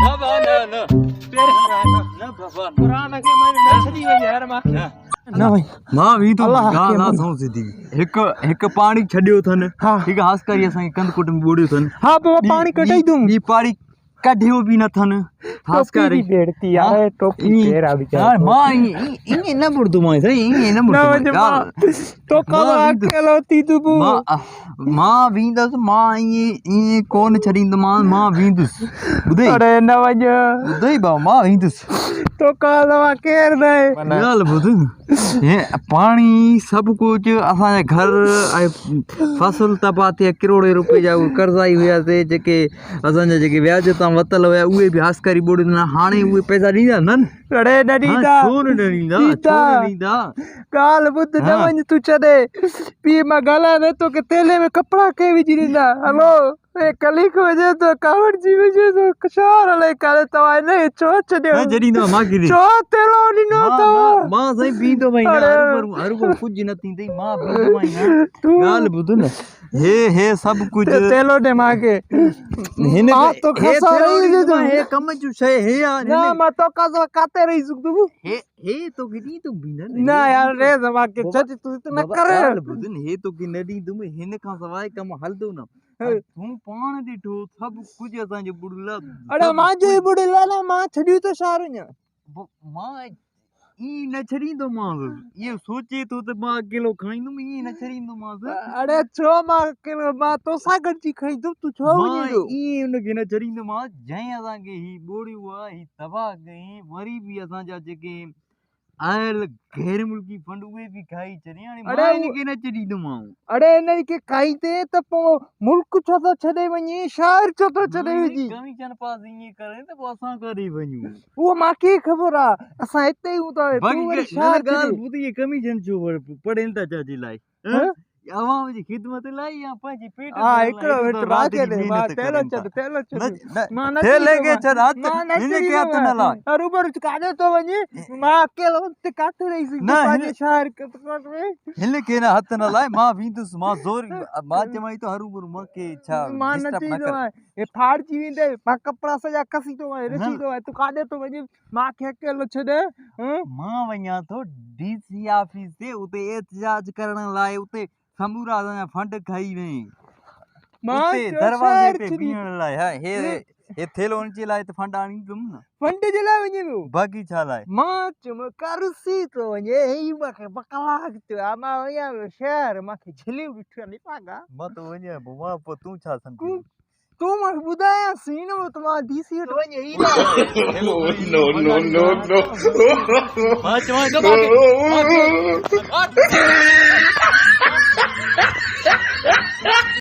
نه با نه نه نه بابا قرآن کي مان نه ڇڏي وڃ يار مان نه وڃ مان وي تو الله کي ڳالهه آ سائون سڌي هڪ هڪ پاڻي ڇڏيو اٿن هڪ هاسڪاري اسان کي ڪنڌڪوٽ ۾ ٻوڙيو اٿن ها بابا پاڻي ڪڍي دون ٻي پاڙي ڪڍيو به نه اٿن ٽوپي به ڀيڙتي يار ٽوپي پيرا ويچارا مان ائين نه ٻڙندو سائين ائين نه ٻڙندو تو کان اڪيلو ٿي دبو مان ويندس مان ائين ائين ڪون ڇڏيندومان مان ويندس ٻڌئي اڙي نه وڃ ٻڌئي بابا مان ويندس تو کان علاوه ڪير نه آهي ڳالهه ٻڌ هي پاڻي سڀ ڪجهه اسان جا گهر ۽ فصل تباهه ٿيا ڪروڙين روپين جا اهي قرضائي هيا سي جيڪي اسان جا جيڪي وياج تان ورتل هيا اهي به هاسڪاري ٻوڙي ڏنا هاڻي اهي پئسا ڏيندا نه اڙي نه ڏيندا ڇو نه ڏيندا ڇو نه ڏيندا ڳالهه ٻڌ نه وڃ تون ڇڏي پيء مان ڳالهايان نه توکي تيلي ۾ ڪپڙا ڪهي وجهي ڏيندا هلو اي ڪليڪ وڃي ٿو ڪاوڙجي وڃي ٿو ڪشار الائي ڪاڏي توهان هن کي ڇو ڇڏيو نه ڇڏيندو مان ڪيڏي ڇو تيلو ڏنو اٿو مان سائين پيندو ڀائي نه هروڀرو هروڀرو ڪجهه نه ٿيندئي مان پيندو ڀائي نه ڳالهه ٻڌ نه هي هي سڀ ڪجهه تيلو ڏي مان کي هن مان تو کان هي سوا ٿيلو رهي ڏيندو هي ڪم جون شيء هي آ نه مان تو کان سوا ڪاٿي رهي سگهندم هي هي توکي ڏيندم به نه نه يار ري مان کي ڇڏ تون نه ڪر ڳالهه ٻڌ نه هي توکي نه ڏيندم هن کان سواء ڪم هلندو نه تون پاڻ ڏٺو سڀ ڪجهه اسان جو ٻڏل آ اڙي مان جو ئي ٻڏل آ نه مان ڇڏيو ته شهر اڃا مان ائين نه ڇڏيندومانس اهو سوچي ٿو ته مان اڪيلو کائيندم ائين نه ڇڏيندومانس اڙي ڇو مان اڪيلو مان توسان گڏجي کائيندم تون ڇو وڃين ٿو مان ائين ان کي نه ڇڏيندومانس جنهن اسان کي هي ٻوڙيو آ هي تباهه ڪيائين وري به اسان جا جيڪي آيل غير ملڪي فنڊ اهي به کائي ڇڏي هاڻي مان هن کي نه ڇڏيندومانو. اڙي هن کي کائيندي ته پوء ملڪ ڇو ٿو ڇڏي وڃي شهر ڇو ٿو ڇڏي وڃي. ڪميشن پاس ائين ڪري ته پوء اسان ڪاڏي وڃون. اهو مان کي خبر آ اسان هتي ئي هوندا هيا تون وري شهر ڇڏي. ڳالهه ٻڌ اهي ڪميشن ڇو پڙهين ٿا ڇا جي لاء. عوام جي خدمت لاء يا پنهنجي پيٽ ها هڪڙو وٽ باقي ڏي مان تيلو ڇڏ تيلو ڇڏ مان نه ٿيلي کي ڇڏ هٿ هن کي هٿ نه لاء هروڀرو ڪاڏي ٿو وڃي مان اڪيلو اتي ڪاٿي رهي سگهندس پنهنجي شهر ۾ هن کي نه هٿ نه لاء مان ويندس مان زور مان چوان ٿو هروڀرو مان کي ڇا مان نه چئي ٿو هي ڦاڙجي ويندي مان ڪپڙا سڄا کسي ٿو وڃي رسي ٿو وڃي تون ڪاڏي ٿو وڃي مان کي اڪيلو ڇڏي مان وڃان ٿو ڊي سي آفيس تي اتي احتجاج ڪرڻ لاء اتي سمورا اسان جا فنڊ کائي وئين اتي دروازي تي بيهڻ لاء ها هي هي ٿيلهو ان جي لاء ته فنڊ آڻيندم نه فنڊ جي لاء وڃي پيو باقي ڇا لاء مان چيم ڪرسي ٿو وڃي هي مان کي ٻه ڪلاڪ ٿيو آ مان وڃان پيو شهر مان کي جهليو بيٺو آ نپاڳا مان ته وڃان پيو مان پوء تون ڇا سمجهين تون مان کي ٻڌايان سين نه ته مان ڊي سي وٽ وڃي هي نه نو نو نو نو مان چوان ٿو مان کي